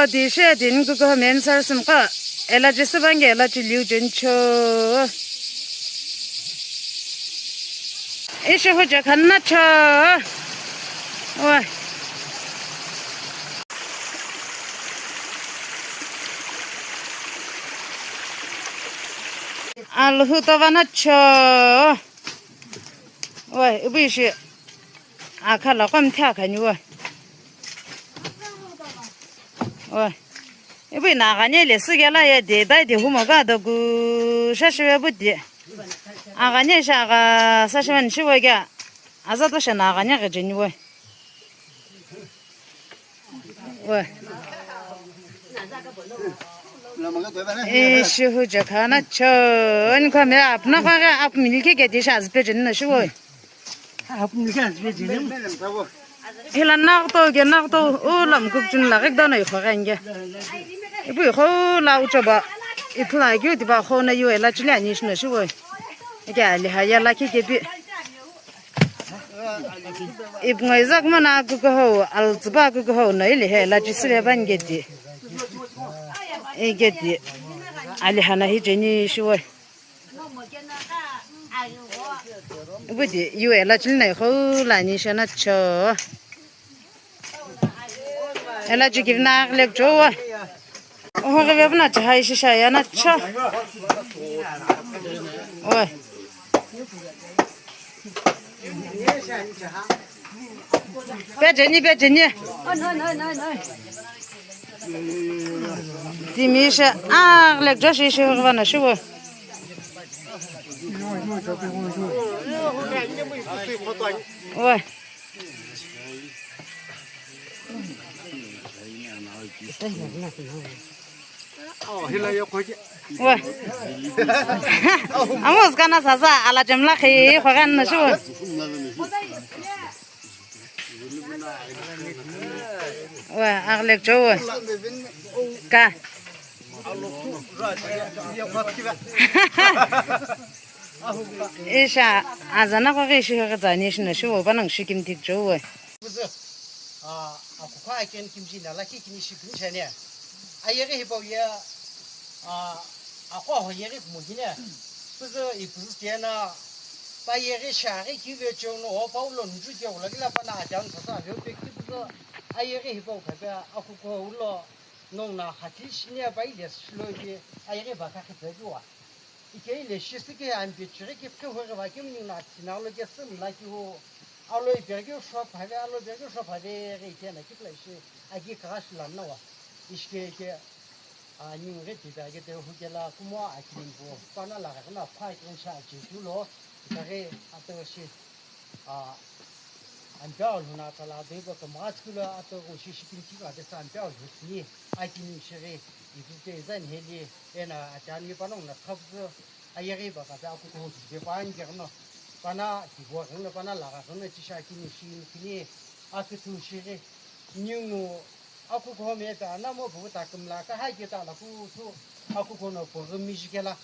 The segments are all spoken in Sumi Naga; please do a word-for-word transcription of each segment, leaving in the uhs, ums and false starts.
Di she din kuku men sar sim ka. Ela ji subang ge ela ji liu jen cho. Ishi hu je khan na cho. Wa. Alhu to va na cho. Wa, ibu ishi. Akha la kom thya khani wa. Wa. Ibu na gani le su ge la ye de dai de humo ga do gu sha shi we bu de. Agani sha ga sa shi man shi we ga. Aza to sha na gani ga jeni we. Wa. Ishi hu je khan na cho. Ani kha me apna kha ga ap mil ke ke de sha zpe jeni na shi we. Hila nagto ge nagto u lam kuk chun la gik dona ikho ga nge. Ibu ikho la u choba. Ithla ge u tiba kho na yu ela chile ani shino shi woi. Ike ali ha ya la ki ke bi. Ip ngoi zak mana kuk ho al zba kuk ho na ile he la chi sile ban ge di. Ige di. Ali ha na hi jeni shi woi. Ibu di, yu ela chili na ikho la ni shana cho. Ela chi give na lek cho wa. Oho ge bebna cha hai shisha ya na cho. Oi. Pe jeni, pe jeni. Timi she, ah, lek jo shi shi va na shubo. Wa. Wa. Amos kana sasa ala jemla khi khogan na shubo. Wa, aglek jo wa. Ka. Isha, azana ko ke shi ga zani shi na shi wo ba nang shi kim tik jo wa. Kuzu, a, a kukha ken kim ji na la ki kini shi kim chane. A yeghi hipau ye, a, aqo ho yeghi kumo hine. Kuzu i kuzu tiana, pa yeghi shaghi kive cheu no, o Paulo nju ke ula gila pana ajan sasa aveu pe ki kuzu, a yeghi hipau khape, a kuko ulo, nong na hati shine pa ile shilo ke, a yeghi ba ka khipe juwa. Ike ile shi sike ampe chiri ki phe hore va kim ning na tina lo ke sim la ki ho, alo ipe ke shop have, alo ipe ke shop have, ke ike na ki pla shi, a ki ka shi lam na wa. Ishke ke, A, ningu ghi tipe aghi tighi hukela kumo akini pu, pana laghi na pha kini shi achi tulo, itaghi atoshi, a, ampeu alhou no atsala atoipa kümgha tsükülo atoshi shikini kikha pesa ampeu alhou tsüni, akini shighi, ipu ke izani heli, ena atani panongu no khapüzü, ayeghi pa kape akukuho kipe pa ange ghi no, pana kibo ghi no, pana lagha ghi no, tishi akini shi kini, aküthu shighi, ningu, Akukuho me pe ana mo puta kümla ka hai kita la kuthu. Akukuho no pughi miji kela.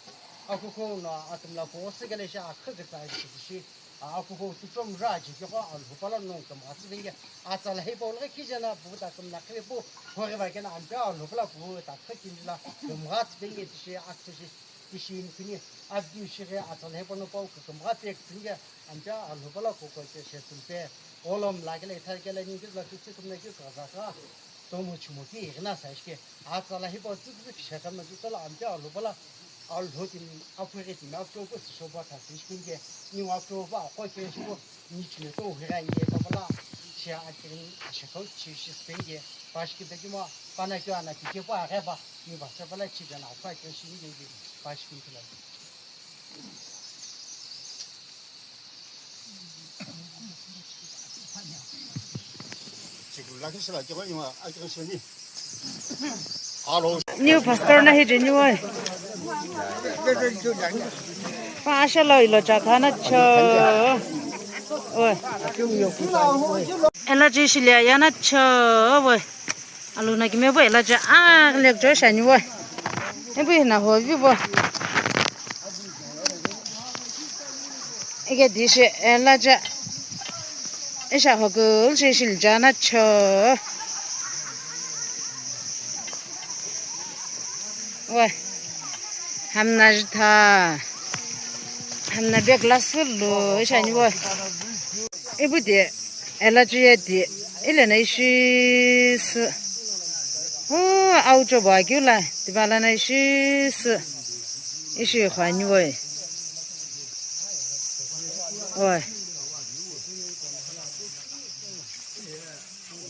Akukuho no akümla pughi si kela shi akhü kütsa shi shi. Akukuho tu chom ra ji ke ko alhou pala nong kümgha tsü benge. Atsala hei pa ulghi kije na puta kümla khe pu. Khore va kena ampe alhou pala puta khü kinjila kümgha tsü benge tishi akhü shi. Tishi inkuni. Abdi shighi atsala hei pa no pau kümgha pek tsü nge. Ampe alhou pala koko che she tsü pe. Olom la kela ithal kela ningu la tutsi kümna ki kaza ka. Tomo chimo ki igna sa ishke. Atsala hipau tsüküzü kisha kama ju tola ampe alhou pala. Alhou timi aphughi timi apcho pu sisho pa thasi ishkinge. Ningu apcho pa akho ke shiko. Ni chime to hira nge pa pala. Shi akirin ashakau chi shi spenge. Pashki pekimo pana kyo ana kike pa aghe pa. Ni pa sa pala chi gana akho ke shi nge pa ishkin kila. New pastor na hi jeni wai. Pa asha lo ilo cha khana cho. Oi. Ela ji shilia yana cho wai. Aluna kime bo ela ja a lek jo shani bo. Ebi na ho bi bo. Ege di she ela ja. Esha ho gul she shil jana cho. Wa. Hamna jitha. Hamna bag la sulu ishani wa. Ibu de elachi ye de ilena ishi su. Oh, aucho ba kiu la. Dibala na ishi su. Ishi khwani wa. Wa.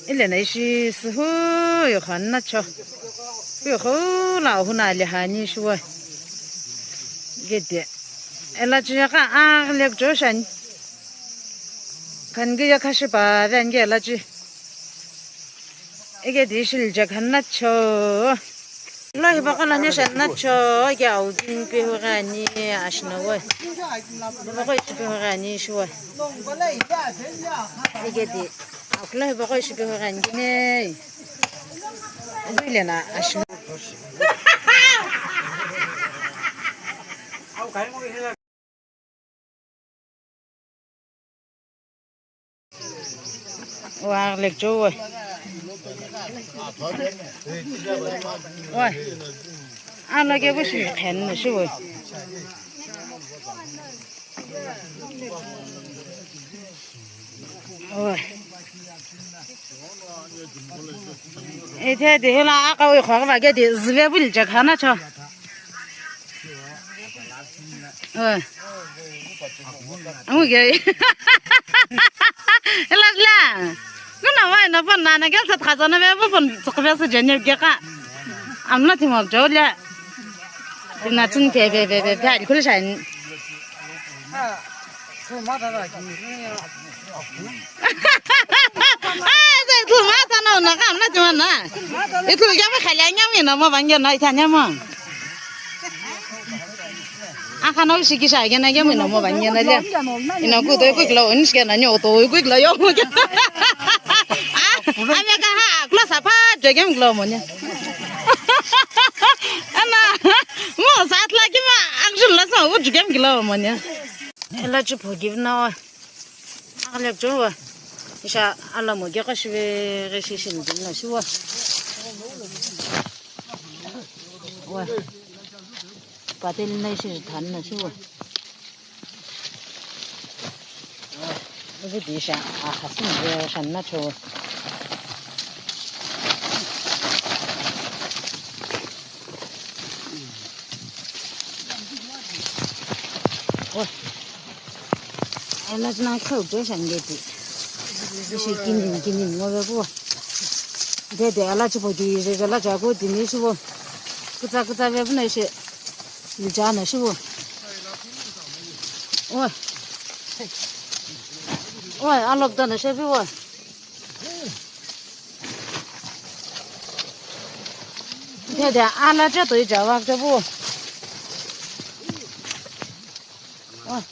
Ilena ishi su hu yo khwani na cho. Hu yo la hu na le hani shuwa. Gede. Elachi ya ka a le jo shani. Kan ge ya kashi pa ven ge elachi. Ege di shil je khwani na cho. Lo hi baka la ne shan na cho ge au din pe hu ga ni ashna wo. Lo baka ishi pe hu ga ni shuwa. Ege di. Akula hi baka ishi pe hu ga ni ne. Ege le na ashna. Wa lek jo wa. Wa. Ano ke bu shi khen no shi wa. Wa. Ethe de hela aka wi khwa va ke de zve bul je khana cho. Oi. Amu ge. Ela la. Kuna wa na phone na na ke sa khaza na ve phone tsok ve sa jeni ge ka. Amna ti mo jo le. Tina tun pe pe pe pe pe al kul shan. Ai, sai tu ma ta no na kam na tu na. Itu ya me khala nya mi na mo bang ya na ita nya mo. Aka no shi ki sha ya na ya mi na mo bang ya na le. Ina ku to ku klo un shi na nyo to ku klo yo mo. Ame ka ha klo sa pa je gem klo mo nya. Ana mo sa tla ki ma action la sa u je gem klo mo nya. Ela chi phogi na wa. Aglek jo wa. Isha ala mo ge ka shive ge shi shi ni na shi wa. Wa. Patel na shi than na shi wa. Ubi di sha a khasin ge shan na cho. Wa. Ela china kheu pe shan ge ti. Ishi kinin kinin ngo ve pu. De de ela chipo ki je je la cha ko ti ni shi vo. Kutsa kutsa ve pu na ishi. Li cha na shi vo. Oi. Oi, alok da na shi pi vo. De de ala cha to i cha va ke pu. Oi.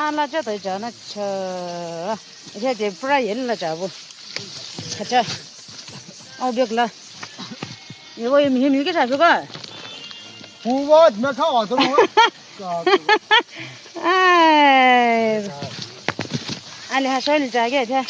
Ala cha tai cha na cha. He de pura yel la cha bu. Khacha. Au bek la. Ye wo mi mi ke cha bu ka. Hu wa me kha wa to. Ai. Ale ha shol cha ge the.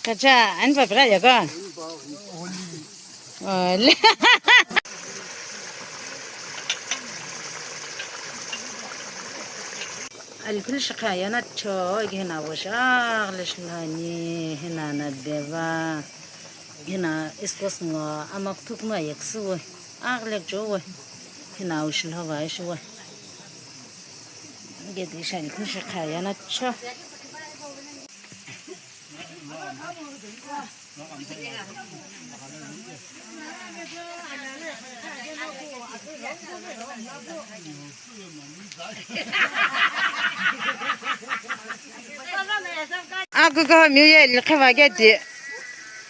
Kacha, ani pa pira ya ka? Oli. Alkul shikha yana cho, hina wo shaghle shilani, hina na beva, hina iskos ngo ama kutuk ma yeksu, aghle cho, hina ushilhova ishu. Gedi shan kushi khaya na cho. Akuko miu ye likhiva gedi.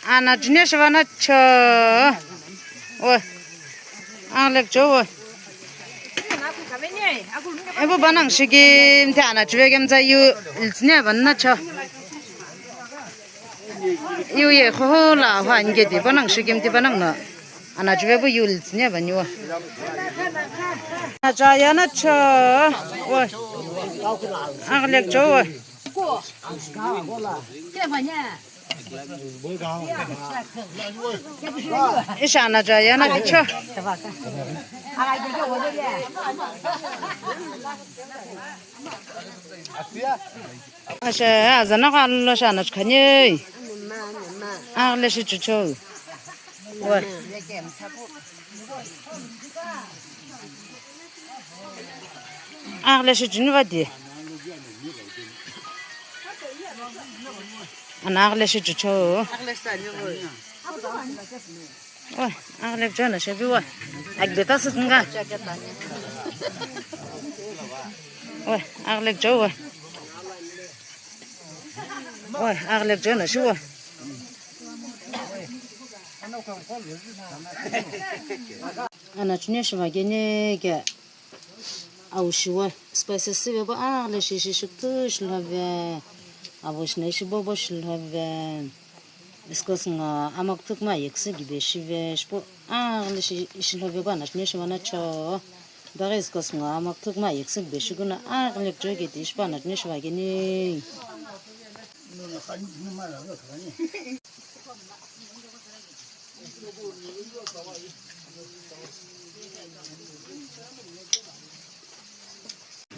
Ana junior shivana cho. O. Alek chowo. Ebu banang shiki mte ana chuwe kemtsa yu iltsine banna cho. Yu ye khoho la hwa nge di banang shiki mte banang na. Ana chuwe bu yu iltsine banyu. Ana cha ya na cho. Wo. Alek chowo. Ishana cha ya na cho. Asha, azana ka lo shana chkanye. Agle shi chucho. Wa. Agle shi chunva di. Ana agle shi chucho. Wa, agle chona shi biwa. Agle ta sitnga. Wa, agle chowa. Wa, agle chona shi wa. Ana chune shiva gene ke au shiwa spices sive bo agle shi shi shiktu shilhove. Avo shina ishi bobo shilhove. Iskos nga amak tuk ma yekse gibe shive shpo agle shi shilhove ko ana chune shiva na cho. Dagi iskos nga amak tuk ma yekse gibe shikuna agle kjo ke ti shpo ana chune shiva gene.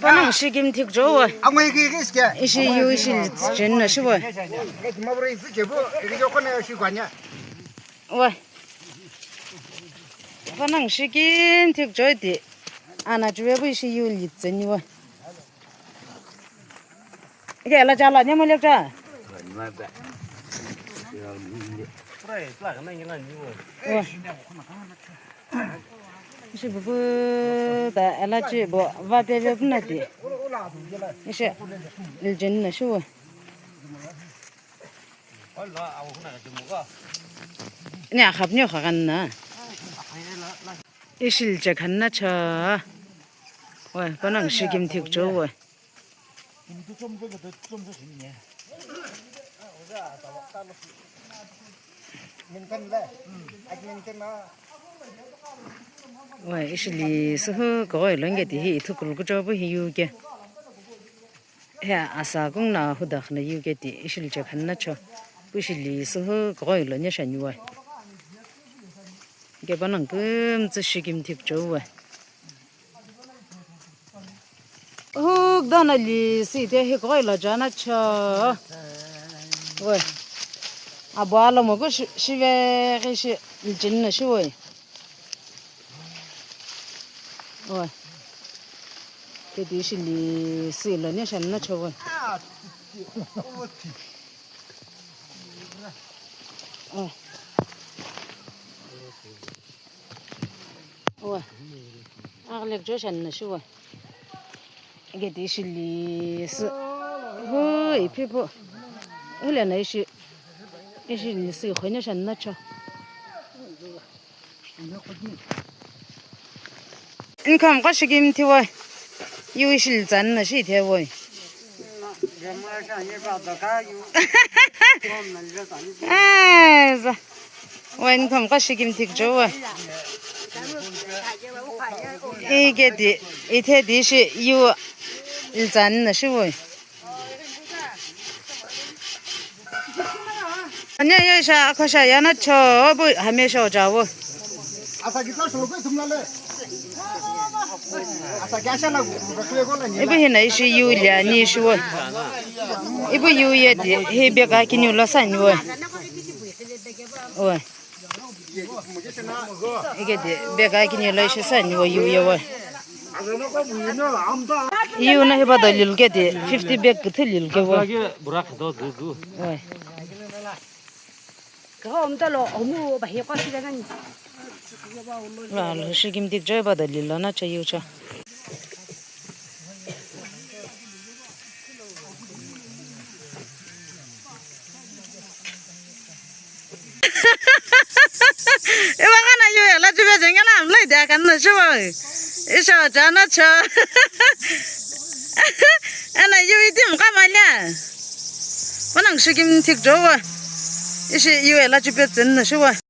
Panang shikim thik jo wa. Angwe ki ki ske. Ishi yu ishi chen na shi wa. Mabure ishi ke bo, ri ko na shi kwanya. Wa. Panang shikim thik jo ti. Ana chuwe bu ishi yu li chen ni wa. Ike la cha la nyamo lek cha. Wa. Ishi bubu ta ela chi bo va pe pe puna ti. Ishi iljin na shu. Ni akhap ni khagan na. Ishi ilche khan na cha. Wa, panang shikim thik jo wa. Wa, ishi li suhu kogoi lo nge ti hi ithu kulu kucho bu hi yu ke. He asa kung na hudak na yu ke ti ishi li che khan na cho. Pu ishi li suhu kogoi lo nya sha ni wa. Ke panang kumtsu shikim thik jo wa. Huk dana li si te hi koi la jana cha. Woi. Abo alo mo ko shi, shive ke shi lijin na shi woi. Woi. Ke ti shi li si lo ne shan na cha woi. Woi. Wa. Aglek jo shan na shi wa. Ike ti ishi li su. Hui, people. Ule na ishi. Ishi li su, khonyo shan na cho. Income ka shikim ti wa. Yu ishi li zan na shi the woi. Ai, za. Wa income ka shikim thik jo wa. Ike ti, ithe ti shi yu ilzan na shi woi. Anya ye sha, akha sha yana cho, bu hame sha jawo. Asa kitla sholo ko tumla le. Asa kya sha la. Ibu hina ishi yu lia ni shi wo. Ibu yu ye di, hi beka kini la sa ni wo. Wo. Ike di, beka kini la shi sa ni wo, yu ye wo. Yu na hiba da lil ke di, fifty bag ke lil ke wo. Wo. Kagha omta lo omu bahi qo shile nani. Ra lo shikim tik joy ba da lilo na cha yu cha. Ewa kana yu la jibe jengela amlai da kana. Na shiwa. Isha jana cha. Ana yu iti mkamalia. Wanang shikim tik jowa. Ishi yu ela chipet na shiwa.